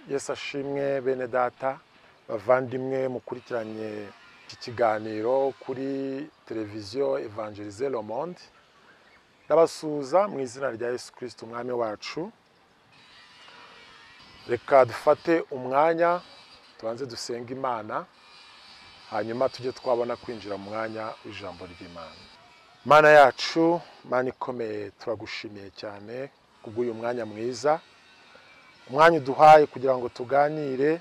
Yesu ashimwe bene data bavandimwe mukurikiranye iki kiganiro kuri televiziyo Evangelize Le Monde. Ndabasuhuza mu izina rya Yesu Kristo umwami wacu. Reka dufate umwanya tubanze dusenge Imana, hanyuma tujye twabona kwinjira mu mwanya w'ijambo ry'Imana. Mana yacu, Mana ikomeye, turagushimiye cyane kubw'uyu mwanya mwiza, umwanya uduhaye kugira ngo tuganire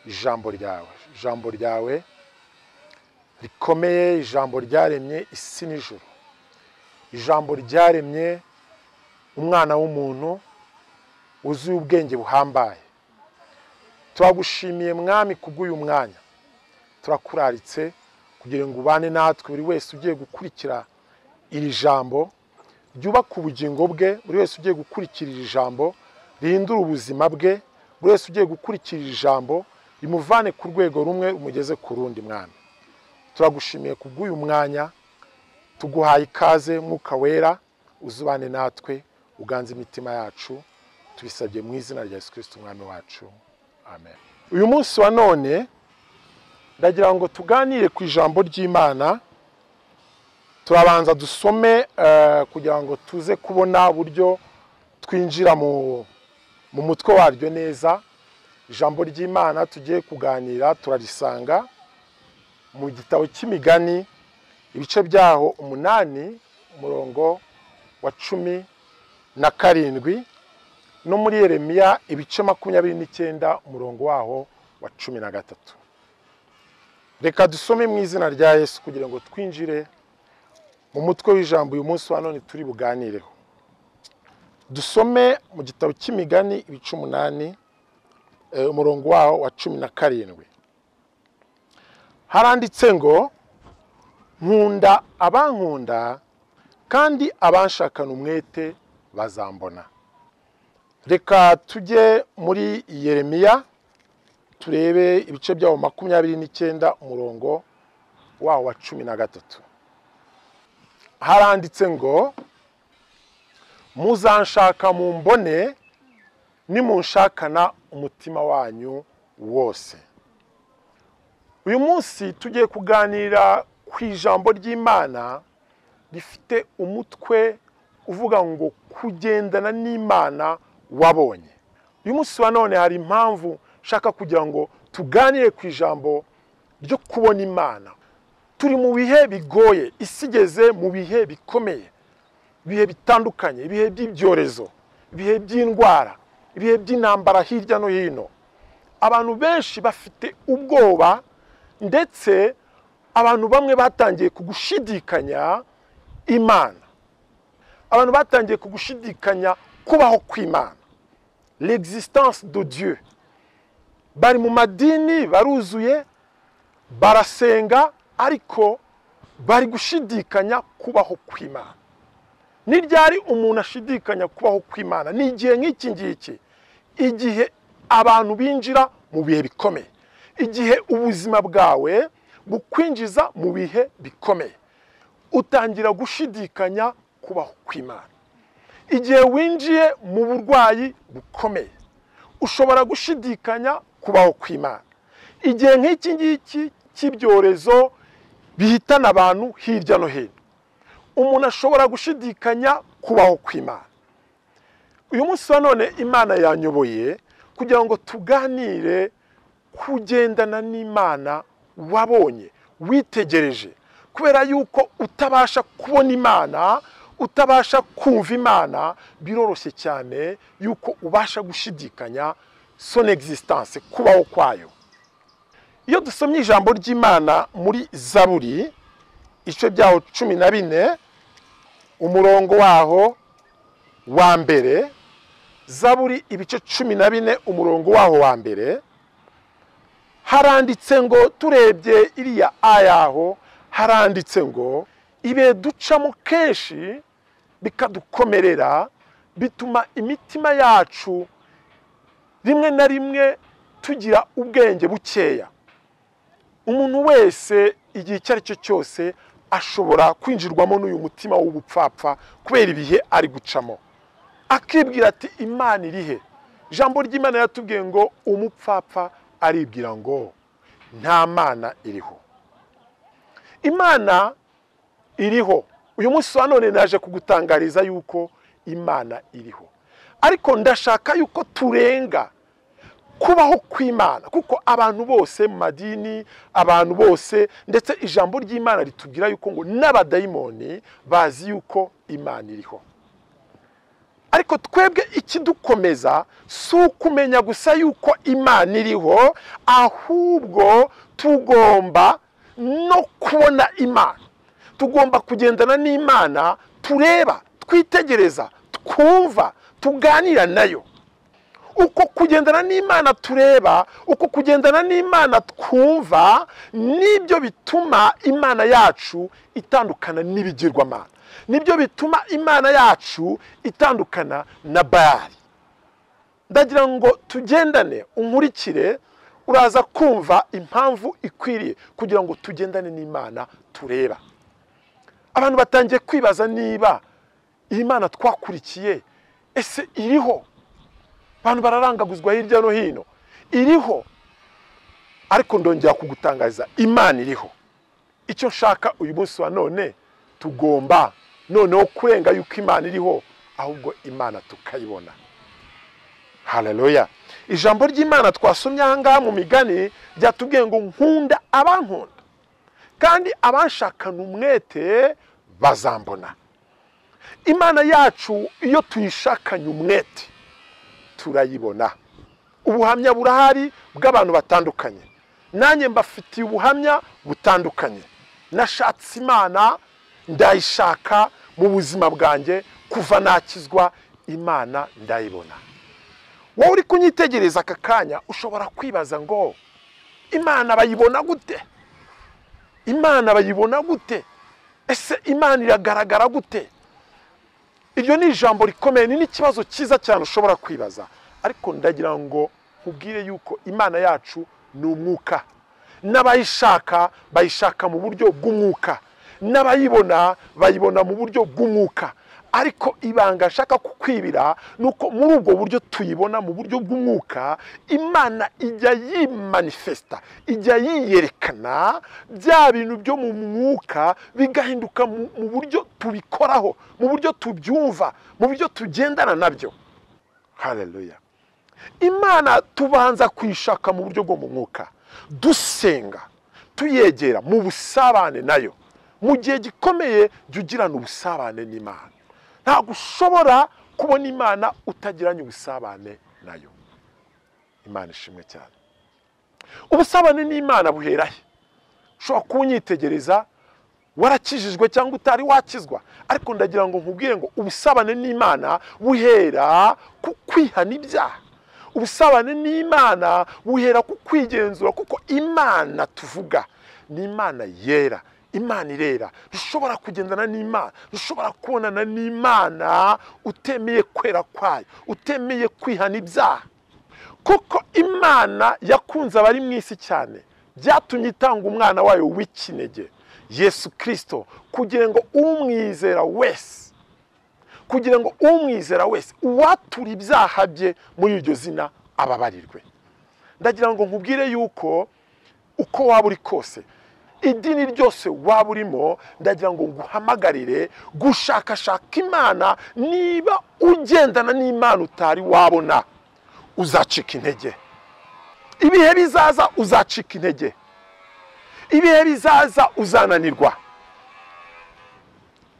ijambo ryawe. Ijambo ryawe rikomeye, ijambo ryaremye isi n'ijuru, ijambo ryaremye umwana w'umuntu wuzuye ubwenge buhambaye. Turagushimiye mwami kubw'uyu mwanya, turakuraritse kugira ngo ubane natwe, buri wese ugiye gukurikira iri jambo ryubaka ubugingo bwe, buri wese ugiye gukurikira iri jambo rihindura ubuzima bwe, buri wese ugiye gukurikira iri jambo rimuvane ku rwego rumwe umugeze ku rundi. Mwami, turagushimiye kubw'uyu mwanya, tuguhaye ikaze. Mwuka Wera uzubane natwe, uganze imitima yacu, tubisabye mu izina rya Yesu Kristo umwami wacu, amen. Uyu munsi wa none ndagira ngo tuganire ku ijambo ry'Imana. Turabanza dusome kugira ngo tuze kubona uburyo twinjira mu mutwe waryo neza. Ijambo ry'Imana tugiye kuganira turarisanga mu gitabo cy'Imigani, ibice byaho 8 umurongo wa 17, no muri Yeremiya ibice 29 umurongo waho wa 13. Reka dusome mu izina rya Yesu kugira ngo twinjire mu mutwe w'ijambo uyu munsi wa none turi buganireho. Dusome mu gitabo cy'Imigani ibice 8 umurongo waho wa 17. Haranditse ngo: nkunda abankunda kandi abanshakana umwete bazambona. Reka tujye muri Yeremiya turebe ibice byawo 29 umurongo wawo wa 13. Haranditse ngo: muzanshaka mumbone nimunshakana umutima wanyu wose. Uyu munsi tugiye kuganira ku ijambo ry'Imana rifite umutwe uvuga ngo kugendana n'Imana wabonye. Uyu munsi wa none hari impamvu shaka kugira ngo tuganire ku ijambo ryo kubona Imana. Turi mu bihe bigoye, isi igeze mu bihe bikomeye, ibihe bitandukanye, ibihe by'ibyorezo, ibihe by'indwara, ibihe by'intambara hirya no hino. Abantu benshi bafite ubwoba, ndetse abantu bamwe batangiye kugushidikanya Imana. Abantu batangiye kugushidikanya kubaho kw'Imana, l'existence de Dieu. Bari mu madini baruzuye, barasenga, ariko bari gushidikanya kubaho kw'Imana. Ni ryari umuntu ashidikanya kubaho kw'Imana? Ni igihe nk'iki ngiki, igihe abantu binjira mu bihe bikomeye, igihe ubuzima bwawe bukwinjiza mu bihe bikomeye, utangira gushidikanya kubaho kw'Imana. Igihe winjiye mu burwayi bukomeye, ushobora gushidikanya kubaho kw'Imana. Igihe nk'iki ngiki cy'ibyorezo bihitana abantu hirya no hino, umuntu ashobora gushidikanya kubaho kw'Imana. Uyu munsi wa none Imana yanyoboye kugira ngo tuganire kugendana n'Imana wabonye, witegereje. Kubera yuko utabasha kubona Imana, utabasha kumva Imana, biroroshye cyane yuko ubasha gushidikanya son existence, kubaho kwayo. Iyo dusomye ijambo ry'Imana muri Zaburi ibice byaho 14 umurongo waho wa mbere, Zaburi ibice 14 umurongo waho wa mbere, haranditse ngo, turebye iriya ayaho, haranditse ngo ibe ducamo kenshi bikadukomerera, bituma imitima yacu rimwe na rimwe tugira ubwenge bukeya. Umuntu wese igihe icyo ari cyo cyose ashobora kwinjirwamo n'uyu mutima w'ubupfapfa kubera ibihe ari gucamo, akibwira ati Imana irihe? Ijambo ry'Imana yatubwiye ngo umupfapfa aribwira ngo nta Mana iriho. Imana iriho. Uyu munsi wa none naje kugutangariza yuko Imana iriho, ariko ndashaka yuko turenga kubaho kw'Imana, kuko abantu bose mu madini, abantu bose, ndetse ijambo ry'Imana ritubwira yuko ngo n'abadayimoni bazi yuko Imana iriho. Ariko twebwe ikidukomeza si ukumenya gusa yuko Imana iriho, ahubwo tugomba no kubona Imana. Tugomba kugendana n'Imana, tureba, twitegereza, twumva, tuganira nayo. Uko kugendana n'Imana tureba, uko kugendana n'Imana twumva, nibyo bituma Imana yacu itandukana n'ibigirwamana, nibyo bituma Imana yacu itandukana na Bayali. Ndagira ngo tugendane, unkurikire, uraza kumva impamvu ikwiriye kugira ngo tugendane n'Imana tureba. Abantu batangiye kwibaza niba iyi Mana twakurikiye ese iriho. Abantu bararangaguzwa hirya no hino, iriho. Ariko ndongera kugutangariza, Imana iriho. Icyo nshaka uyu munsi wa none, tugomba noneho kurenga yuko Imana iriho, ahubwo Imana tukayibona. Haleluya. Ijambo ry'Imana twasomye aha ngaha mu migani ryatubwiye ngo nkunda abankunda, kandi abanshakana umwete bazambona. Imana yacu iyo tuyishakanye umwete turayibona. Ubuhamya burahari bw'abantu batandukanye, nanjye mbafitiye ubuhamya butandukanye. Nashatse Imana, ndayishaka mu buzima bwanjye kuva nakizwa, Imana ndayibona. Wowe uri kunyitegereza aka kanya ushobora kwibaza ngo Imana bayibona gute? Imana bayibona gute? Ese Imana iragaragara gute? Iryo ni ijambo rikomeye, ni n'ikibazo cyiza cyane ushobora kwibaza. Ariko ndagira ngo nkubwire yuko Imana yacu ni umwuka, n'abayishaka bayishaka mu buryo bw'umwuka, n'abayibona bayibona mu buryo bw'umwuka. Ariko ibanga nshaka kukwibira nuko muri ubwo buryo tuyibona mu buryo bw'umwuka, Imana ijya yimanifesta, ijya yiyerekana, bya bintu byo mu mwuka bigahinduka mu buryo tubikoraho, mu buryo tubyumva, mu buryo tugendana nabyo. Haleluya. Imana tubanza kuyishaka mu buryo bwo mu mwuka, dusenga, tuyegera mu busabane nayo. Mu gihe gikomeye jya ugirana ubusabane n'Imana. Ntabwo ushobora kubona Imana utagiranye ubusabane nayo. Imana ishimwe cyane. Ubusabane n'Imana buhera he? Ushobora kunyitegereza warakijijwe cyangwa utari wakizwa, ariko ndagira ngo nkubwire ngo ubusabane n'Imana buhera ku kwihana ibyaha. Ubusabane n'Imana buhera ku kwigenzura, kuko Imana tuvuga ni Imana yera, Imana irera. Ntushobora kugendana n'Imana, ntushobora kubonana n'Imana utemeye kwera kwayo, utemeye kwihana ibyaha. Kuko Imana yakunze abari mu isi cyane, byatumye itanga umwana wayo w'ikinege Yesu Kristo, kugira ngo umwizera wese, kugira ngo umwizera wese uwatura ibyaha bye muri iryo zina ababarirwe. Ndagira ngo nkubwire yuko uko waba uri kose, idini ryose waba urimo, ndagira ngo nguhamagarire gushakashaka Imana. Niba ugendana n'Imana utari wabona, uzacika intege. Ibihe bizaza uzacika intege, ibihe bizaza uzananirwa.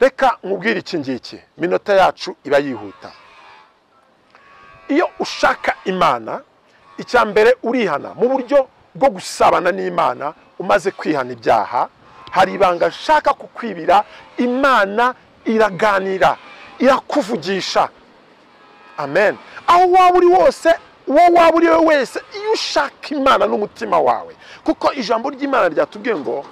Reka nkubwire iki ngiki, minota yacu iba yihuta. Iyo ushaka Imana, icya mbere urihana mu buryo bwo gusabana n'Imana. Umaze kwihana ibyaha, hari ibanga nshaka kukwibira. Imana iraganira, irakuvugisha. Amen. Aho waba uri wose, uwo waba uri we wese, iyo ushaka Imana n'umutima wawe, kuko ijambo ry'Imana ryatubwiye ngo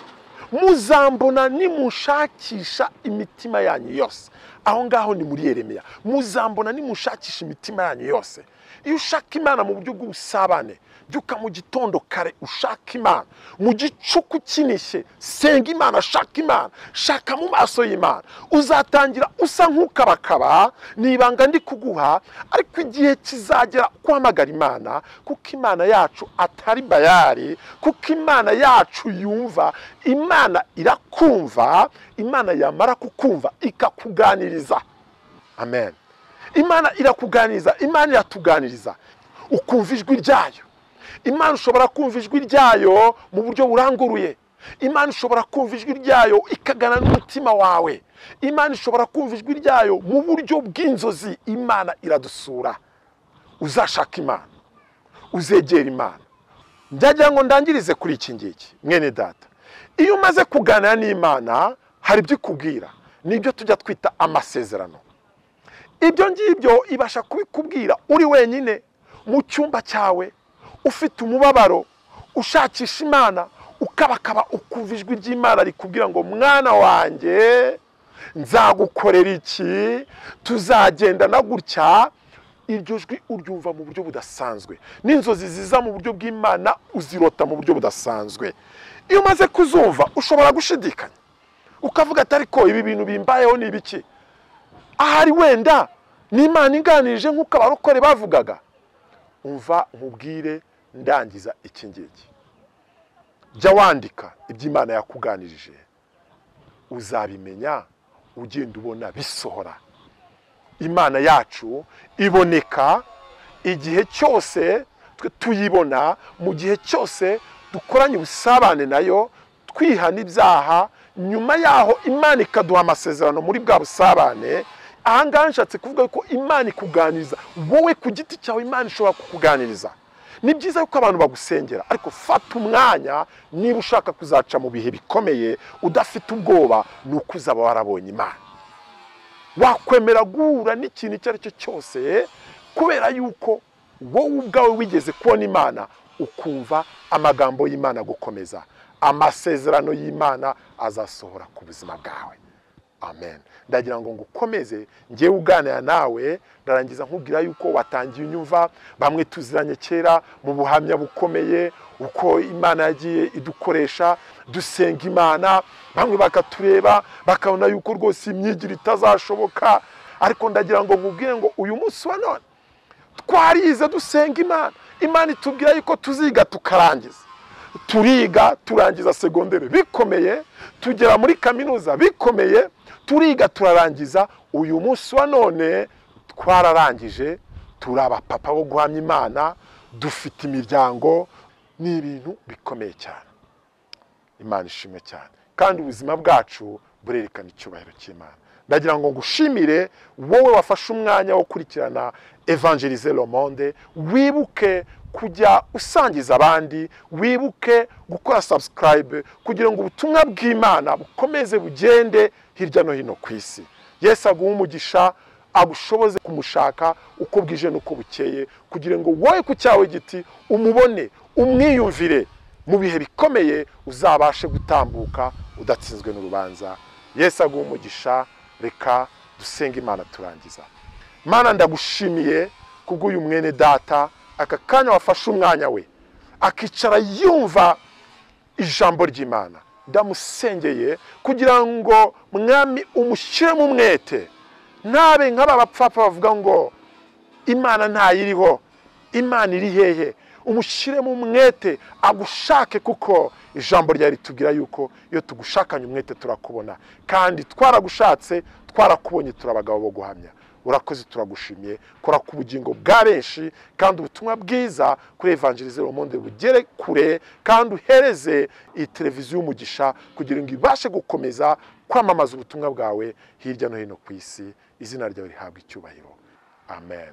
muzambona nimushakisha imitima yanyu yose. Aho ngaho ni muri Yeremiya. Muzambona nimushakisha imitima yanyu yose. Iyo ushaka Imana mu buryo bw'ubusabane, byuka mu gitondo kare ushaka Imana, mu gicuku kinishye senga Imana, shaka Imana, shaka mu maso y'Imana. Uzatangira usa nk'ukabakaba, ni ibanga ndi kuguha, ariko igihe kizagera kwamagara Imana, kuko Imana yacu atari bayari, kuko Imana yacu yumva. Imana irakumva, Imana yamara kukumva ikakuganiriza. Amen. Imana irakuganiriza, Imana iratuganiriza, ukumva ijwi ryayo. Imana ushobora kumva ijwi ryayo mu buryo buranguruye. Imana ushobora kumva ijwi ryayo ikagana n'umutima wawe. Imana ishobora kumva ijwi ryayo mu buryo bw'inzozi. Imana iradusura. Uzashaka Imana, uzegera Imana. Ndagira ngo ndangirize kuri iki ngiki, mwene data. Iyo umaze kuganira n'Imana hari ibyo ikubwira, nibyo tujya twita amasezerano. Ibyo ngibyo ibasha kubikubwira uri wenyine mu cyumba cyawe, ufite umubabaro, ushakisha Imana, ukabakaba ukumva ijwi ry'Imana rikubwira ngo mwana wanjye nzagukorera iki, tuzagendana gutya. Iryo jwi uryumva mu buryo budasanzwe. N'inzozi ziza mu buryo bw'Imana uzirota mu buryo budasanzwe. Iyo umaze kuzumva ushobora gushidikanya, ukavuga ati ariko ibi bintu bimbayeho ni ibiki? Ahari wenda ni Imana inganirije nk'uko abarokore bavugaga. Umva nkubwire, ndangiza iki ngiki. Jya wandika ibyo Imana yakuganirije, uzabimenya ugenda ubona bisohora. Imana yacu iboneka igihe cyose tuyibona, mu gihe cyose dukoranye ubusabane nayo, twihana ibyaha. Nyuma yaho Imana ikaduha amasezerano muri bwa busabane. Aha ngaha nshatse kuvuga ko Imana ikuganiriza wowe ku giti cyawe. Imana ishobora kukuganiriza. Ni byiza yuko abantu bagusengera, ariko fata umwanya niba ushaka kuzaca mu bihe bikomeye udafite ubwoba, ni uko uzaba warabonye Imana. Wakwemera guhura n'ikintu icyo ari cyo cyose kubera yuko wowe ubwawe wigeze kubona Imana, ukumva amagambo y'Imana gukomeza. Amasezerano y'Imana azasohora ku buzima bwawe. Amen. Ndagira ngo ngukomeze, ngewe uganira nawe, ndarangiza nkubwira yuko watangiye unyumva, bamwe tuziranye kera mu buhamya bukomeye, uko Imana yagiye idukoresha dusenga Imana, bamwe bakatureba bakabona yuko rwose imyigire itazashoboka. Ariko ndagira ngo nkubwire ngo uyu munsi wa none twarize dusenga Imana. Imana itubwira yuko tuziga tukarangiza. Turiga turangiza segondere bikomeye, tugera muri kaminuza bikomeye, turiga turarangiza. Uyu munsi wa none twararangije, turaba papa wo guhamya Imana, dufite imiryango. Ni ibintu bikomeye cyane. Imana ishimwe cyane, kandi ubuzima bwacu burerekana icyubahiro cy'Imana. Ndagira ngo ngushimire wowe wafashe umwanya wo gukurikirana Evangeliser le Monde. Wibuke kujya usangiza abandi, wibuke gukora subscribe kugira ngo ubutumwa bw'Imana bukomeze bugende hirya no hino ku isi. Yesu aguhe umugisha, agushoboze kumushaka uko bwije n'uko bukeye, kugira ngo wowe ku cyawe giti umubone, umwiyumvire mu bihe bikomeye, uzabashe gutambuka udatsinzwe n'urubanza. Yesu aguhe umugisha. Reka dusenge Imana turangiza. Mana, ndagushimiye kubw'uyu mwene data, aka kanya wafashe umwanya we akicara yumva ijambo ry'Imana. Ndamusengeye kugira ngo Mwami umushyiremo umwete, ntabe nk'aba bapfapfa bavuga ngo Imana ntayiriho, Imana iri hehe. Umushyiremo umwete agushake, kuko ijambo ryawe ritubwira yuko iyo tugushakanye umwete turakubona, kandi twaragushatse twarakubonye, turabagabo bo guhamya. Urakoze, turagushimiye. Kora ku bugingo bwa benshi, kandi ubutumwa bwiza kuri Evangeliser le Monde bugere kure, kandi uhereze iyi televiziyo umugisha kugira ngo ibashe gukomeza kwamamaza ubutumwa bwawe hirya no hino ku isi. Izina ryawe rihabwe icyubahiro. Amen.